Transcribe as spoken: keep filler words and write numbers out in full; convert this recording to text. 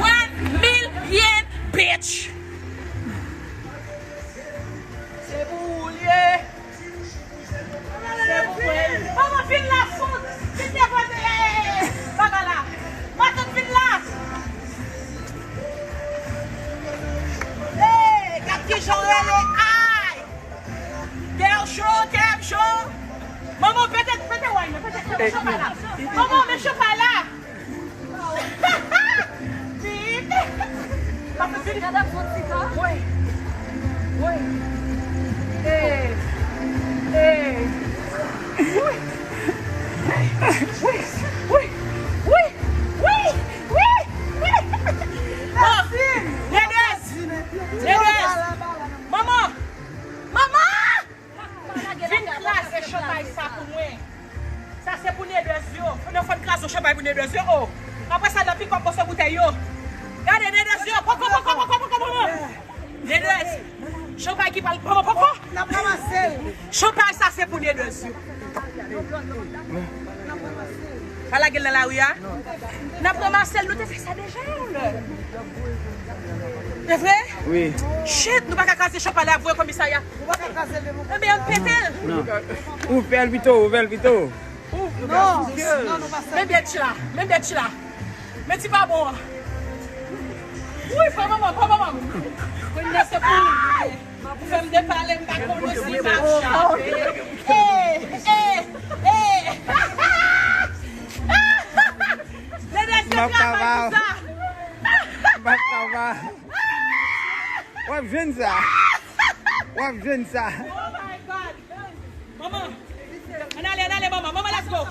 One million, bitch! Se pou ou l ye. Se pou ou l ye. Manman, vin la, fout. Vin depoze bagay la. Matant, vin la. Hey, gad kijan w rele. Ay! Tè w cho, tè m cho. Manman, pete, pete way mwen, pete, pete chanpay la. Manman, men chanpay la. Vin. Pase, vin. Gade fon ti tan. Wi. Wi. Eh. Eh. Wi. Wi. Wi. Wi. Wi. Wi. Wi. Bon, Nedez. Nedez. Manman. Manman! Vin kraze chanpay sa pou mwen. Sa se pou Nedez yo. Fò n, fò n kraze yon chanpay pou Nedez yo, o. Apre sa, n ap pikòp moso boutèy yo. Gade, Nedez yo. Poko, poko, poko, poko, poko. Nedez. Chanpay ki pral, poko, poko. N ap ranmase l. Chanpay sa se pou Nedez yo. Pa lage l nan lari a. N ap ranmase l, nou te fè sa deja yon lè. Se vre? Wi. Shit, nou pa ka kraze chanpay la, voye komisarya. Ebyen, ann pete l. Non. Ouvè l pito, ouvè l pito. Non, non, nou pa sa. Men bèt la, men bèt la. Men ti pa bon an. Wi, pran manman, pran manman. Kounye a se pou ou. Ou fè m depale, m pa konnen si m ap chape. Eh, eh, eh. Dedye, se travay pou sa. M ap travay. W ap jwenn sa. W ap jwenn sa. Oh my God. Manman. Ann ale, ann ale, manman. Manman, let's go.